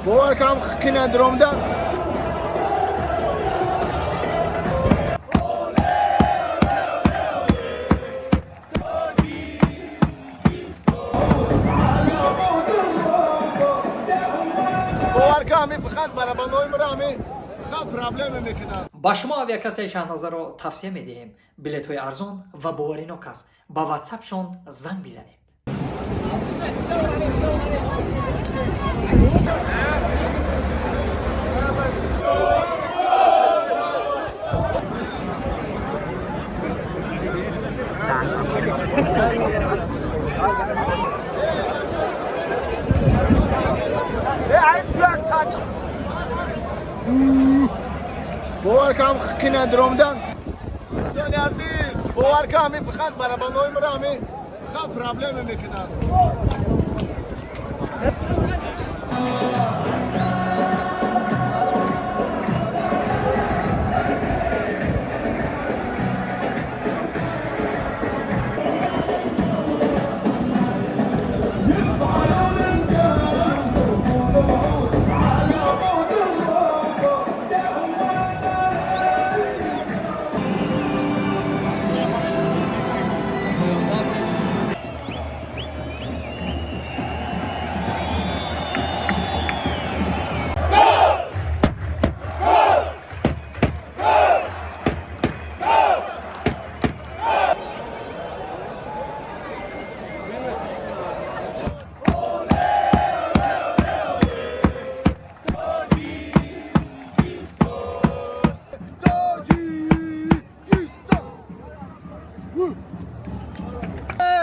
Бовар кам қина дромда. Бовар кам ҳамин фақат барабанои мара ҳамин фақат проблема мекунад. Ба шумо авиакассаи Шаҳнозаро тавсия медиҳем. Билетҳои арзон ва боваринок аст. Ба ватсапшон занг бизанед. Бовар кам қина дромда. Дӯстони азиз, бовар кам ҳамин фақат барабанои мара ҳамин фақат проблема мекунад.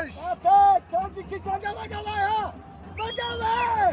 Тоҷикистон! Тоҷикистон, давай, давай, а! Давай!